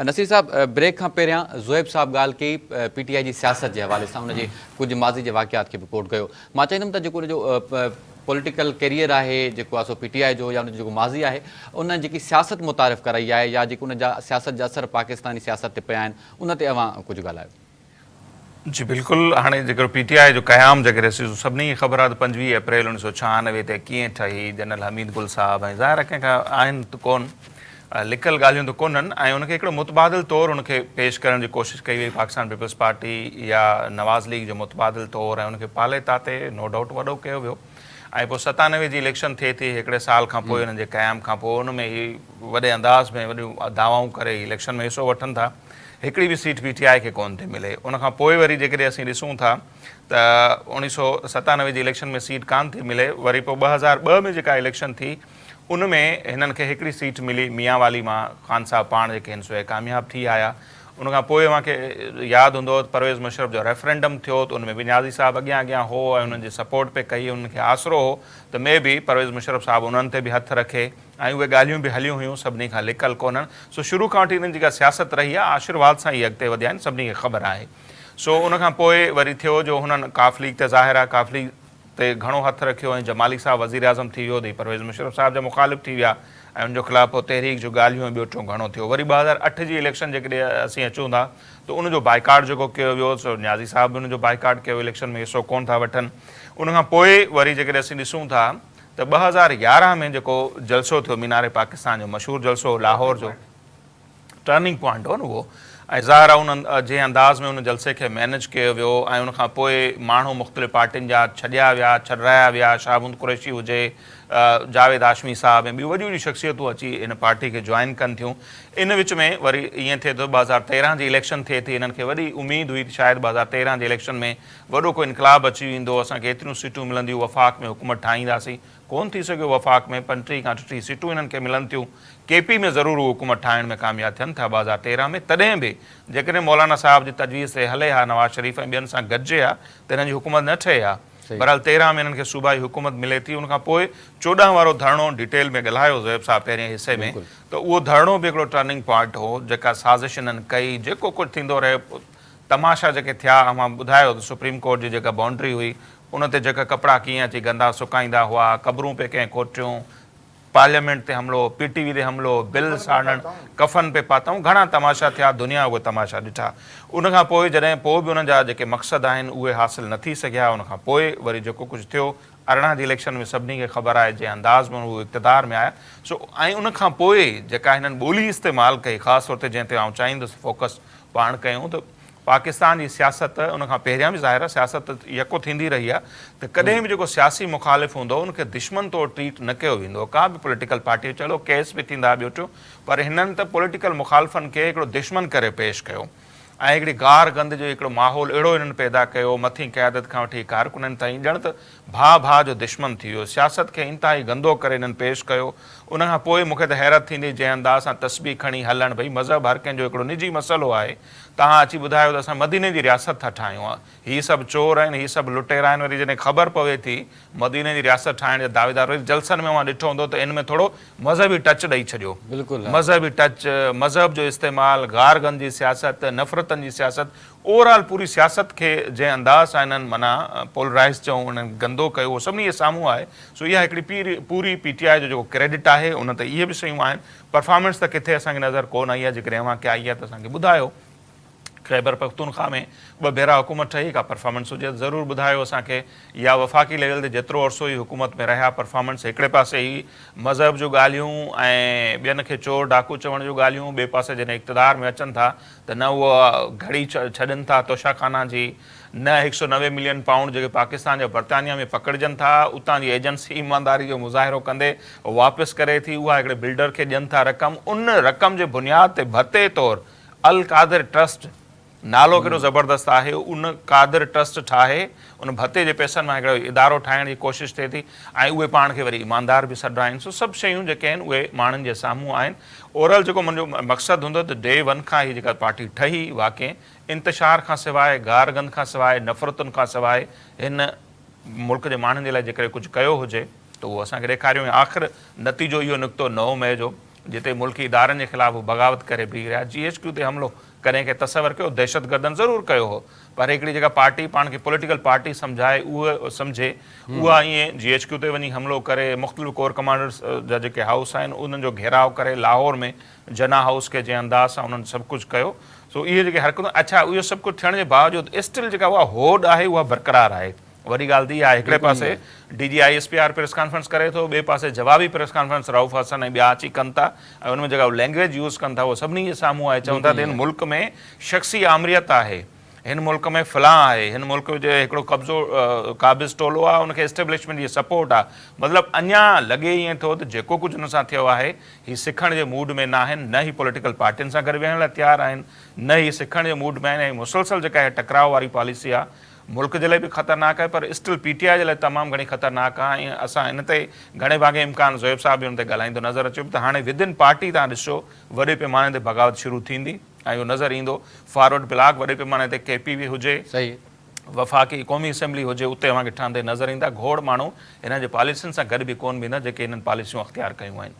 نصير صاحب بريڪ کان پهريان زوهيب صاحب ڳالهه ڪئي پي ٽي آء جي سياست جي حوالي سان ان جي ڪجهه ماضي جي واقعات کي به ڪوٽ ڪيو. مان چاهيندم ته جيڪو ان جو پوليٽيڪل ڪيريئر آهي جيڪو آهي سو پي ٽي آء جو يا ان جو جيڪو ماضي آهي ان جيڪي سياست متعارف ڪرائي آهي يا جيڪي ان جا سياست جا اثر پاڪستاني سياست تي پيا آهن ان تي اوهان ڪجهه ڳالهايو. جي بلڪل هاڻي جيڪر پي ٽي آء جو قيام جيڪڏهن سو سڀني کي خبر آهي ته 25 اپريل 1996 تي ڪيئن ٺهي جنرل حميد گل صاحب ۽ ظاهر آهي ڪنهن کان آهن ته ڪون لڪل ڳالهيون ته ڪونهن ۽ ان کي هڪڙو متبادل طور ان کي پيش ڪرڻ جي ڪوشش ڪئي وئي پاڪستان پيپلز پارٽي يا نواز ليگ جو متبادل طور ۽ ان کي پالي تاتي نو ڊائوٽ وڏو ڪيو ويو ۽ پوء 97 جي اليڪشن ٿئي ٿي هڪڙي سال کان پوء انهن جي قيام کان پوء ان ۾ هي وڏي انداز ۾ وڏيون دعوائون ڪري اليڪشن ۾ حصو وٺن ٿا هڪڙي به سيٽ پي ٽي آء کي ڪونه ٿي ملي. ان کان پوء وري جيڪڏهن اسين ڏسون ٿا ته اوڻيهه سئو 97 جي اليڪشن ۾ سيٽ ڪانه ٿي ملي وري پوء 2002 ۾ جيڪا اليڪشن ٿي ان ۾ هنن کي هڪڙي سيٽ ملي ميان والي مان خان صاحب پاڻ جيڪي هن سو اهي ڪامياب ٿي آيا. ان کان پوء اوهان کي ياد هوندو ته پرويز مشرف جو ريفرنڊم ٿيو ته ان ۾ به نيازي صاحب اڳيان اڳيان هو ۽ انهن جي سپورٽ پئي ڪئي انهن کي آسرو هو ته مي بي پرويز مشرف صاحب انهن تي به هٿ رکي ۽ اهي ڳالهيون به هليون هيون، سڀني کان لڪل ڪونهن. سو شروع کان وٺي انهن جي جيڪا سياست رهي آهي، آشرواد سان ئي اڳتي وڌيا آهن، سڀني کي خبر آهي. سو ان کان پوء وري ٿيو جو هنن قاف ليگ ته ظاهر آهي قاف ليگ تي گهڻو هٿ رکيو ۽ جمالي صاحب وزيراعظم ٿي ويو ته هي پرويز مشرف صاحب جا مخالف ٿي ويا ۽ ان جو خلاف پوء تحريڪ جون ڳالهيون ۽ ٻيو ٽيون گهڻو ٿيو. وري 2008 جي اليڪشن جيڪڏهن اسين اچون ٿا ته ان جو بائيڪاٽ جيڪو ڪيو ويو سو نيازي صاحب به ان جو بائيڪاٽ ڪيو اليڪشن ۾ حصو ڪونه ٿا وٺن. ان کان پوء وري جيڪڏهن اسين ڏسون ٿا ته 2011 ۾ جيڪو جلسو ٿيو مينار پاڪستان جو مشهور جلسو هو لاهور جو ٽرننگ پوائنٽ هو نه اهو ۽ ظاهر آهي ان جنهن انداز ۾ ان جلسي کي مينيج ڪيو ويو ۽ ان کان پوء ماڻهو مختلف پارٽين جا ڇڏيا ويا ڇڏرايا ويا شاهه محمود قريشي هجي جاويد هاشمي صاحب ۽ ٻيون وڏيون وڏيون شخصيتون اچي ان پارٽي کي جوائن ڪن ٿيون ان وچ ۾ وري ائين ٿئي ٿو 2013 جي اليڪشن ٿئي ٿي انهن کي وڏي اميد هئي ته شايد 2013 جي اليڪشن ۾ وڏو ڪو انقلاب اچي ويندو، اسان کي ايتريون سيٽون ملنديون، وفاق ۾ حڪومت ٺاهينداسين، ڪونه ٿي سگهيو، وفاق ۾ 35 کان 38 سيٽون هنن کي ملن ٿيون، ڪي پي ۾ ضرور هو حڪومت ٺاهڻ ۾ ڪامياب ٿين ٿا 2013 ۾ تڏهن به جيڪڏهن مولانا صاحب جي تجويز تي هلي ها نواز شريف ۽ ٻين سان گڏجي ها ته هنن جي حڪومت نه ٺهي ها، بهرحال 13 ۾ هنن کي صوبائي حڪومت ملي ٿي، ان کان پوء 14 وارو ڌرڻو ڊيٽيل ۾ ڳالهايو زويب صاحب پهرين حصي ۾ ته اهو ڌرڻو به هڪڙو ٽرننگ پوائنٽ هو، جيڪا سازش هنن ڪئي، جيڪو ڪجهه ٿيندو رهيو. تماشا جيڪي ٿيا اوهان ٻڌايو ته سپريم ڪورٽ جي جيڪا بائونڊري هئي ان تي جيڪا ڪپڙا ڪيئن اچي گندا سڪائيندا هئا، قبرون پئي ڪنهن کوٽيون، پارليامينٽ تي حملو، پي ٽي وي تي حملو، بل ساڙڻ، ڪفن پئي پاتائون، گهڻا تماشا ٿيا، دنيا اهي تماشا ڏٺا. ان کان پوء جڏهن پوء به انهن جا جيڪي مقصد آهن اهي حاصل نه ٿي سگهيا، ان کان پوء وري جيڪو ڪجهه ٿيو 18 جي اليڪشن ۾ سڀني کي خبر آهي جنهن انداز ۾ هو اقتدار ۾ آيا سو ۽ ان کان پوء جيڪا هنن ٻولي استعمال ڪئي خاص طور تي جنهن تي آئون چاهيندس فوڪس پاڻ ڪيون ته پاڪستان جي سياست ان کان پهريان به ظاهر آهي سياست ته يڪو ٿيندي رهي آهي ته ڪڏهن به جيڪو سياسي مخالف هوندو ان کي دشمن طور ٽريٽ نه ڪيو ويندو ڪا به پوليٽيڪل پارٽي چلو ڪيس به ٿيندا ٻيو ٽيون پر هنن ته پوليٽيڪل مخالفن کي هڪڙو دشمن ڪري پيش ڪيو ۽ هڪڙي گار گند جو هڪڙو ماحول اهڙو هنن پيدا ڪيو مٿين قيادت کان وٺي ڪارڪنن تائين ڄڻ ته ڀاء ڀاء جو دشمن ٿي ويو. سياست کي انتهائي گندو ڪري هنن پيش ڪيو. ان کان پوء مون کي ته حيرت ٿيندي جنهن انداز سان تسبيح کڻي هلڻ ڀئي مذهب هر ڪنهن جو هڪڙو نجي مسئلو آهي. توهان اچي ٻڌايو ته اسان مديني جي رياست ٿا ٺاهيون. هي سڀ چور آهن، هي سڀ لٽيرا آهن وري جڏهن خبر پوي ٿي مديني جي رياست ٺاهڻ جا دعويدار وري جلسن ۾ اوهان ڏٺو هوندو ته ان ۾ ٿورو مذهبي ٽچ ڏئي ڇڏيو. مذهبي ٽچ، مذهب جو استعمال، گارگند جي سياست، نفرتن جي سياست اوور آل پوري سياست کي جنهن انداز سان انهن معنيٰ پولرائز چئون انهن گندو ڪيو اهو سڀني جي سامهون آهي سو اها هڪڙي پوري پي ٽي آء جو جيڪو ڪريڊٽ آهي ان تي اهي به شيون آهن پرفارمنس ته ڪٿي اسان کي نظر ڪو نه آئي آهي جيڪڏهن اوهان کي آئي آهي ته اسان کي ٻڌايو خيبر پختونخوا ۾ ٻه ڀيرا حڪومت ٺهي ڪا پرفارمنس هجي ته ضرور ٻڌايو اسان کي يا وفاقي ليول تي جيترو عرصو هي حڪومت ۾ رهيا پرفارمنس هڪڙي پاسي هي مذهب جون ڳالهيون ۽ ٻين کي چور ڊاڪو چوڻ جون ڳالهيون ٻئي پاسي جڏهن اقتدار ۾ اچن ٿا ته نه اهو گهڙي ڇڏين ٿا توشا خانا جي، نه 190 ملين پائونڊ جيڪي پاڪستان جا برطانيا ۾ پڪڙجن ٿا، اتان جي ايجنسي ايمانداري جو مظاهرو ڪندي واپس ڪري ٿي، اها هڪڙي بلڊر کي ڏين ٿا رقم، ان رقم جي بنياد تي ڀتي طور القادر ٽرسٽ، نالو ڪيڏو زبردست آهي، ان قادر ٽرسٽ ٺاهي ان ڀتي جي پئسن مان هڪڙو ادارو ٺاهڻ جي ڪوشش ٿئي ٿي ۽ اهي پاڻ کي وري ايماندار به سڏرائين، سو سڀ شيون جيڪي آهن اهي ماڻهن جي سامهون آهن. اورل جيڪو منهنجو مقصد هوندو ته ڊي ون کان هي جيڪا پارٽي ٺهي واقعي انتشار کان سواء، گار گند کان سواء، نفرتن کان سواء هن ملڪ جي ماڻهن جي لاء جيڪڏهن ڪجهه ڪيو هجي ته اهو اسان کي ڏيکاريو ۽ آخر نتيجو اهو نڪتو 9 مئي جو جتي ملڪي ادارن جي خلاف هو بغاوت ڪري بيهي رهيا. جي ايڇ ڪيو تي حملو ڪڏهن ڪنهن تصور ڪيو؟ دهشتگردن ضرور ڪيو هو پر هڪڙي جيڪا پارٽي پاڻ کي پوليٽيڪل پارٽي سمجهائي اهو سمجهي اها ائين جي ايڇ ڪيو تي وڃي حملو ڪري مختلف ڪور ڪمانڊرز جا جيڪي هائوس آهن انهن جو گهيراء ڪري لاهور ۾ جناح هائوس کي جنهن انداز سان انهن سڀ ڪجهه ڪيو سو اهي جيڪي حرڪتون اڇا اهو سڀ ڪجهه ٿيڻ جي باوجود اسٽل جيڪا اها هوڏ آهي اها برقرار آهي. وڏي ڳالهه ته اها آهي هڪڙي پاسي D G I S P R press conference ڪري ٿو ٻئي پاسي جوابي پريس ڪانفرنس رئوف حسن ۽ ٻيا اچي ڪن ٿا ۽ ان ۾ جيڪا لينگويج يوز ڪن ٿا اهو سڀني جي سامهون آهي چون ٿا ته هن ملڪ ۾ شخصي آمريت آهي هن ملڪ ۾ فلان آهي هن ملڪ جي هڪڙو قبضو قابض ٽولو آهي ان کي اسٽيبلشمينٽ جي سپورٽ آهي مطلب اڃا لڳي ائين ٿو ته جيڪو ڪجهه هن سان ٿيو آهي هي سکڻ جي موڊ ۾ ناهن نه هي پوليٽيڪل پارٽين سان گڏ ويهڻ لاء تيار آهن نه هي سکڻ جي موڊ ۾ آهن ۽ مسلسل جيڪا هي ٽڪراء واري پاليسي آهي ملڪ جي لاء به خطرناڪ آهي پر اسٽل پي ٽي آء جي لاء تمام گهڻي خطرناڪ آهي ۽ اسان ان تي گهڻي ڀاڱي امڪان زويب صاحب به ان تي ڳالهائيندو نظر اچيو ته هاڻي ود ان پارٽي تان ڏسو وڏي پيماني تي بغاوت شروع ٿيندي ۽ اهو نظر ايندو فارورڊ بلاڪ وڏي پيماني تي ڪي پي به هجي وفاقي قومي اسيمبلي هجي اتي اوهان کي ٺهندي نظر ايندا گهوڙ ماڻهو هنن جي پاليسين سان گڏ به ڪون بيهندا جيڪي هنن پاليسيون اختيار ڪيون آهن.